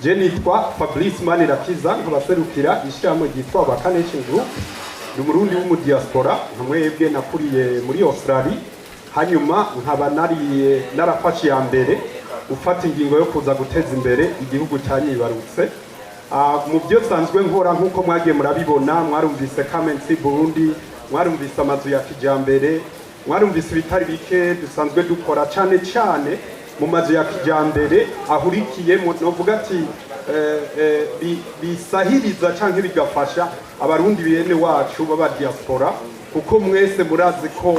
Je nitwa Fabrice Manirakiza, nkabaserukira ishyirahamwe ryitwa Ubaka Nation Group. Ni Umurundi w'umudiaspora nka mwebwe, nakuriye muri Australie, hanyuma nkaba nariye narafashe iya mbere ufata ingingo yo kuza guteza imbere igihugu cyanyibarutse. Mu byo nsanzwe nkora, nk'uko mwagiye murabibona, mwarumvise Kamensi Burundi, mwarumvise amazu ya kijambere, mwarumvise ibitari bike dusanzwe dukora, cyane cyane mu mazu ya kijambere ahurikiyemo, novuga ati bisahiriza canke bigafasha Abarundi bene wacu b'aba diaspora, kuko mwese murazi ko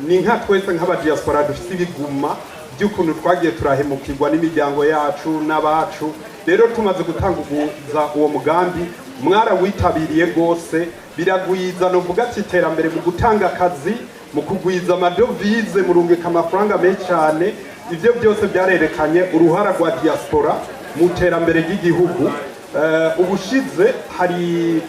ni nka twese nk'aba diaspora dufise ibiguma by'ukuntu twagiye turahemukirwa n'imiryango yacu n'abacu. Rero tumaze gutanguza uwo mugambi, mwarawitabiriye rwose, biragwiza, novuga ati, iterambere mu gutanga akazi, mu kugwiza amadovize, murungika amafaranga menshi cyane. Ibyo byose byarerekanye uruhara rwa diaspora mu iterambere ry'igihugu. Ubushize hari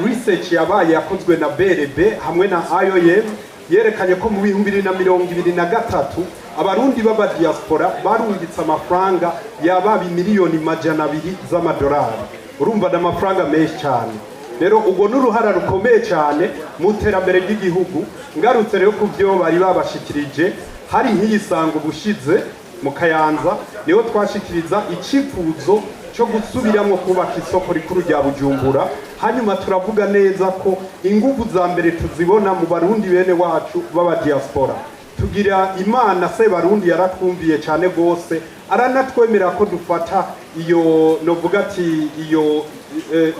research yabaye yakozwe na BRB hamwe na IOM, yerekanye ko mu 2023 Abarundi b'aba diaspora barungitse amafaranga yababa miliyoni 200 z'amadolari. Urumva ni amafaranga menshi cyane. Rero ubwo ni uruhara rukomeye cyane mu iterambere ry'igihugu. Ngarutse rero ku byo bari babashikirije, hari nk'iyisango ubushize mu Kayanza, niho twashikiriza icyifuzo cyo gusubiramo kubaka isoko rikuru rya Bujumbura. Hanyuma turavuga neza ko ingufu za mbere tuzibona mu Barundi bene wacu b'aba diaspora. Tugira Imana, se Barundi yaratwumviye cyane rwose, aranatwemera ko dufata iyo, novuga ati,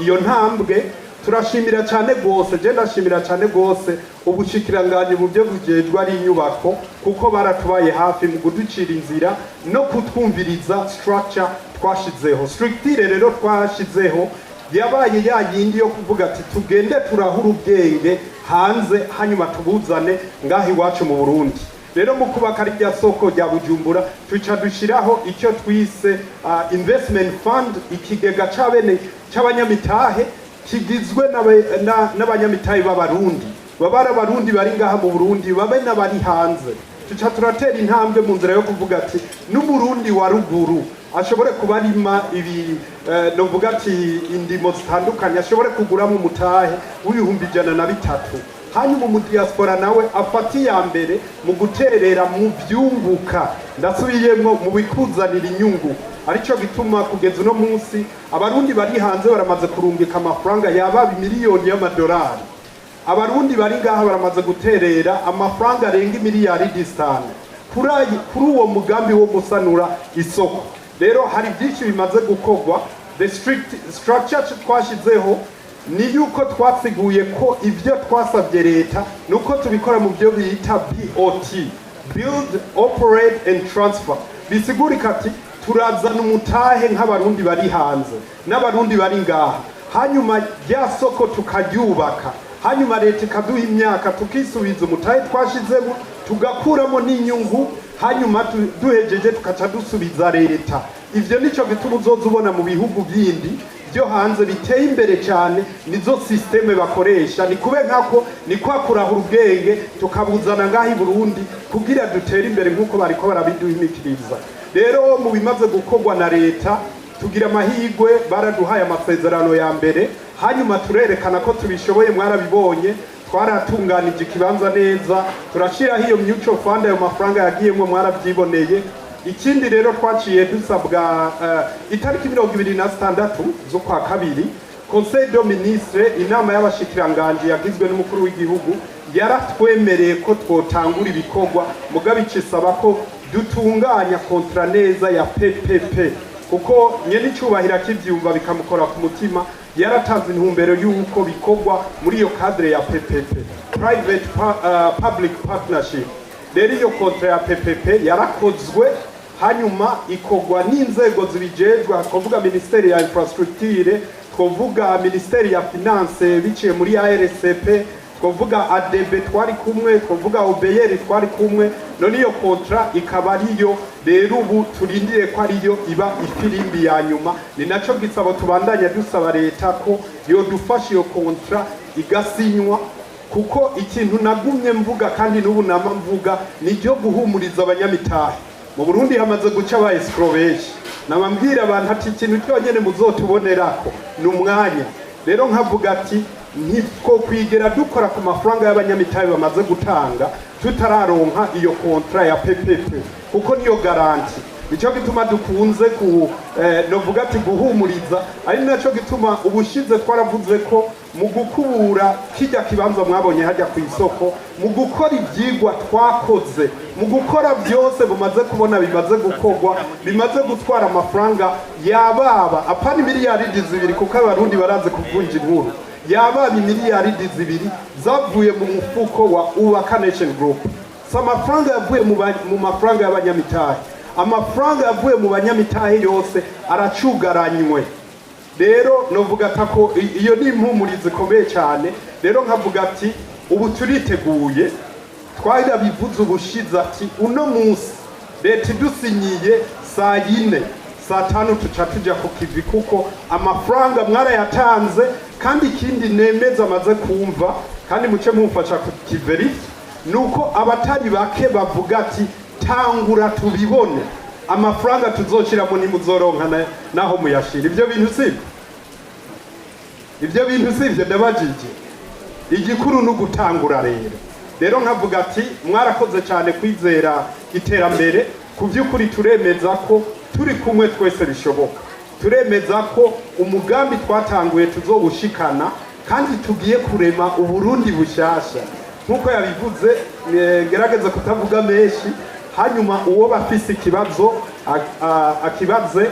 iyo ntambwe. Turashimira cyane rwose, je ndashimira cyane rwose ubushikiranganji mu byo bujejwe ari inyubako, kuko baratubaye hafi mu kuducira inzira no kutwumviriza structure twashizeho. Structure rero twashizeho yabaye ya yindi yo kuvuga ati tugende turahura ubwenge hanze, hanyuma tubuzane ngaho iwacu mu Burundi. Rero mu kubaka rya soko rya Bujumbura, tuca dushiraho icyo twise investment fund, ikigega c'abene c'abanyamitahe kigizwe n'abanyamitahe b'Abarundi, baba ari Abarundi bari ngaha mu Burundi, babe n'abari hanze. Tuca turatera intambwe mu nzira yo kuvuga ati n'Umurundi wa ruguru ashobore kuba arima ibi, novuga ati indimo zitandukanye, ashobore kuguramo umutahe w'103,000, hanyuma umudiaspora nawe afata iya mbere mu guterera mu vyunguka, ndasubiyemwo, mu bikuzanira inyungu. Arico gituma kugeza uno munsi Abarundi bari hanze baramaze kurungika amafaranga yababa miliyoni y'amadolari. Abarundi bari ngaha baramaze guterera amafaranga arenga imiliyaridi 5 kuri uwo mugambi wo gusanura isoko. Rero hari byinshi bimaze gukorwa. The strict structure twashizeho ni yuko twasiguye ko ibyo twasabye leta nuko tubikora mu byo bita BOT, build, operate and transfer. Bisigurika ati turazana umutahe nk'Abarundi bari hanze n'Abarundi bari ngaha, hanyuma rya soko tukaryubaka, hanyuma leta ikaduha imyaka tukisubiza umutahe twashizemo, tugakuramo n'inyungu, hanyuma duhejeje tukaca dusubiza leta. Ivyo nico gituma uzoza ubona mu bihugu bindi byo hanze biteye imbere cyane nizo système bakoresha. Ni kube nkako ni kwa kurahura ubwenge tukabuzana ngaho i Burundi kugira dutere imbere nk'uko bariko barabiduhimikiriza. Rero mu bimaze gukorwa na leta, tugira amahirwe, baraduhaye amasezerano ya mbere, hanyuma turerekana ko tubishoboye. Mwarabibonye, twaratunganije ikibanza neza, turashyiraho iyo mutual fund, ayo mafaranga yagiyemwo mwarabyiboneye. Ikindi rero twaciye dusabwa, itariki 26 z'ukwa kabiri, Conseil de ministre, inama y'abashikiranganji yagizwe n'umukuru w'igihugu, yaratwemereye ko twotangura ibikorwa, mugabo icisaba ko dutunganya contrat neza ya PPP, kuko nyene icubahiro akivyumva bikamukora ku mutima, yaratanze intumbero y'uko bikorwa muri iyo cadre ya PPP, private public partnership. Rero iyo contrat ya PPP yarakozwe, hanyuma ikorwa n'inzego zibijejwe, twavuga ministeri ya infrastructure, twavuga ministeri ya finance biciye muri ARCP, twavuga ADB twari kumwe, twavuga OBR twari kumwe. None iyo contrat ikaba ariyo rero ubu turindiriye ko ariyo iba ifirimbi ya nyuma. Ni naco gisabo tubandanya dusaba leta ko yodufasha iyo contrat igasinywa, kuko ikintu nagumye mvuga kandi n'ubu nama mvuga ni ryo guhumuriza abanyamitahe. Mu Burundi hamaze guca aba escrocs benshi. Nabambwira abantu ati ikintu cyonyine muzotubonerako ni umwanya. Rero nkavuga ati ntitwokwigera dukora ku mafaranga y'abanyamitahe bamaze gutanga tutararonka iyo contrat ya PPP, kuko niyo garantie. Nicyo gituma dukunze ku novuga ati guhumuriza, ari nacyo gituma ubushize twaravuze ko mu gukubura kijya kibanza mwabonye hajya ku isoko, mu gukora ibyigwa twakoze, mu gukora byose bumaze kubona bimaze gukorwa, bimaze gutwara amafaranga yababa apana 2 miliyaridi, kuko Abarundi barazi kuvunja inkuru, yababa 2 miliyaridi zavuye mu mufuko wa Ubaka Nation Group. Si amafaranga yavuye mu mafaranga y'abanyamitahe, amafaranga yavuye mu banyamitahe yose aracugaranywe. Rero novuga atako iyo ni impumurizo ikomeye cyane. Rero nkavuga ati ubu turiteguye. Twarabivuze ubushize ati uno munsi leta idusinyiye saa 4, saa 5 tuca tuja ku kivi, kuko amafaranga mwarayatanze. Kandi ikindi nemeza amaze kumva, kandi muce mumfasha kukiverifya, nuko abatari bake bavuga ati tangura tubibone, amafaranga tuzoshiramo ntimuzoronka naho muyashira. Ibyo bintu sibyo? Ibyo bintu sibyo? Ndabajije. Igikuru ni ugutangura. Rero nkavuga ati mwarakoze cyane kwizera iterambere. Ku by'ukuri turemeza ko turi kumwe twese bishoboka. Turemeza ko umugambi twatanguye tuzowushikana, kandi tugiye kurema Uburundi bushyashya nk'uko yabivuze. Ngerageza kutavuga menshi, hanyuma uwo bafise ikibazo akibaze,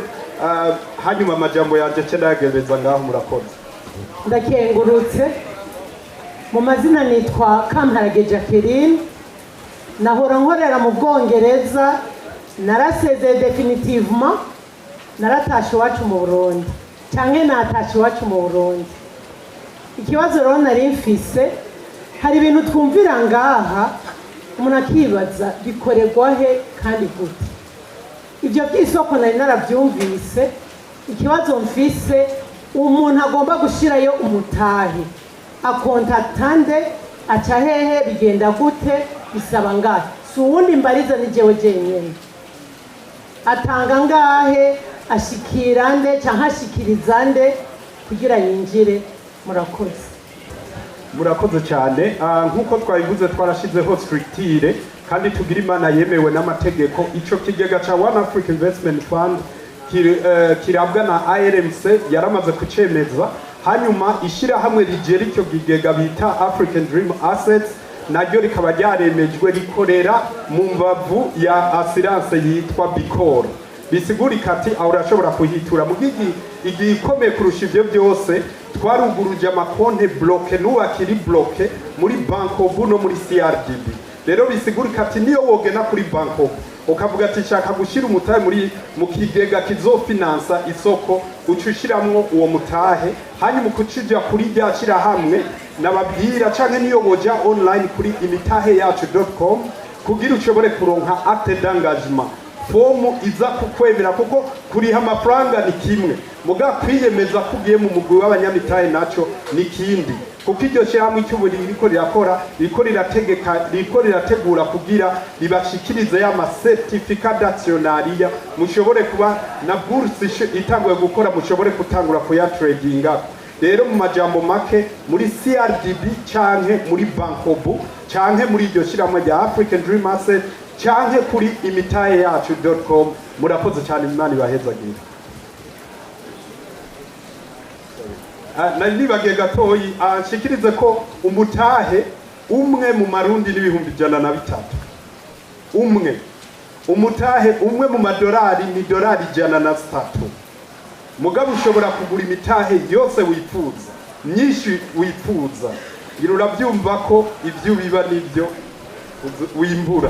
hanyuma amajambo yanjye ce ndayagereza ngaho. Murakoze. Ndakengurutse. Mu mazina nitwa Kamparage Jacqueline, nahora nkorera mu Bwongereza, narasezeye définitivement, naratashe iwacu mu Burundi, cyangwa natashe iwacu mu Burundi. Ikibazo rero nari mfise, hari ibintu twumvira ngaha umuntu akibaza bikorerwa he kandi gute. Ibyo by'isoko nari narabyumvise. Ikibazo mfise, umuntu agomba gushyirayo umutahe akontakta nde? Aca hehe? Bigenda gute? Bisaba ngahe? Si uwundi mbariza, ni jewe jenyine. Atanga ngahe? Ashikira nde cyangwa ashikiriza nde kugira yinjire? Murakoze. Murakoze cyane. Nk'uko twabivuze, twarashizeho structure kandi tugira Imana yemewe n'amategeko. Ico kigega ca One Africa Investment Fund kirabwa na ARMC, yaramaze kucemeza. Hanyuma ishyirahamwe rigera icyo kigega bita African Dream Assets naryo rikaba ryaremejwe, rikorera mu mbavu ya assurance yitwa Bicor. Bisigurika ati aho urashobora kuhitura. Mu gigi igikomeye kurusha ivyo byose, twaruguruje amakonte bloqué n'ubu akiri bloqué muri Bancobu no muri CRDB. Rero bisigurika ati niyo wogena kuri Bancobu ukavuga ati shaka gushyira umutahe muri mu kigega kizofinansa isoko, uca ushiramwo uwo mutahe, hanyuma ukucija kuri rya shyirahamwe nababwira, canke niyo woja online kuri imitahe yacu.com kugira ushobore kuronka acte d'engagement, fomu iza kukwemera, kuko kuriha amafaranga ni kimwe, muga kwiyemeza ko ugiye mu mugwi w'abanyamitahe naco ni kindi, kuko iryo shyirahamwe icyo ubu ririko rirakora, ririko rirategeka, ririko rirategura kugira ribashikirize ya ma certificat d'actionnariat, mushobore kuba na bourse itanguye gukora, mushobore gutangura kuyatradinga. Rero mu majambo make, muri CRDB canke muri Bancobu canke muri iryo shyirahamwe rya African Dream Asset canke kuri imitahe yacu.com. Murakoze cyane, Imana ibahezagire. Nari nibagiye gatoyi, nshikirize ko umutahe umwe mu marundi n'103,000 umwe, umutahe umwe mu madolari ni dolari 103. Mugabo ushobora kugura imitahe yose wifuza, myinshi wifuza. Ngira urabyumva ko ibyo ubiba nibyo wimbura.